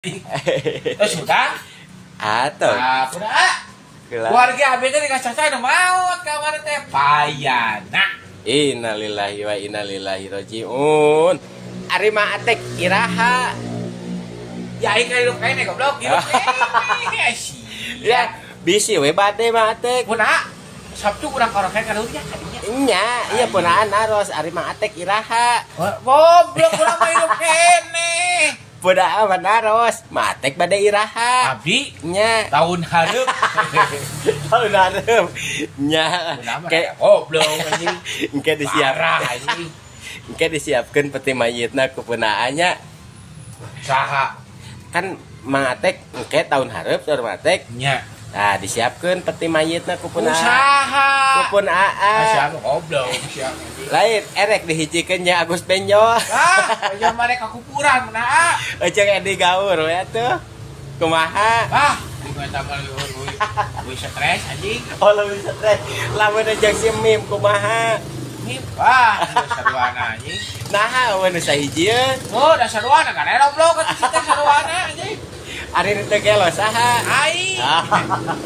Eh, sudah. Atuh. Ah, udah. Gelar. Keluarga abdi teh dikasih nu maot kamari teh payana. Innalillahi wa inna ilaihi rajiun. Ari Mang Atek iraha? Ya aing hidup kene, goblok, hidup kene. Ya, bisi we bade Mang Atek. Puna Sabtu urang karaoke ka nya kadinya. Nya, iya punaan aros ari Mang Atek iraha? Goblok, urang mah hidup kene. Punaan mah naros, Mang Atek bade iraha? Abdi Nya, tahun hareup. Tahun hareup. Nya, Puna mah kayak goblok anjing. Engke disiap. Parah anjing. Engke disiapkeun peti mayitna ku punaannya. Saha? Kan Mang Atek engke tahun hareup saur Mang Atek. Nya. Nah, disiapkeun peti mayitna ku punaan. Usaha. Ku pun Ah, aa. siapa goblok siapa anjing. Lain erek dihijikeun nya Agus Benjol. Ah, aja mereka kuburan mana ah. Eceng Edi Gaur we atuh. Kumaha? Ah, di mana mah leuwih leuwih stres anjing. Oh, lebih stres. Lamun jeung si Mim kumaha? Mim, wah, geus saruana anjing. Nah, euweuh nu sahijieun. Oh, da saruana kan goblok atuh teh saruana anjing. Ari nu teu gelo saha? Aing. Ah.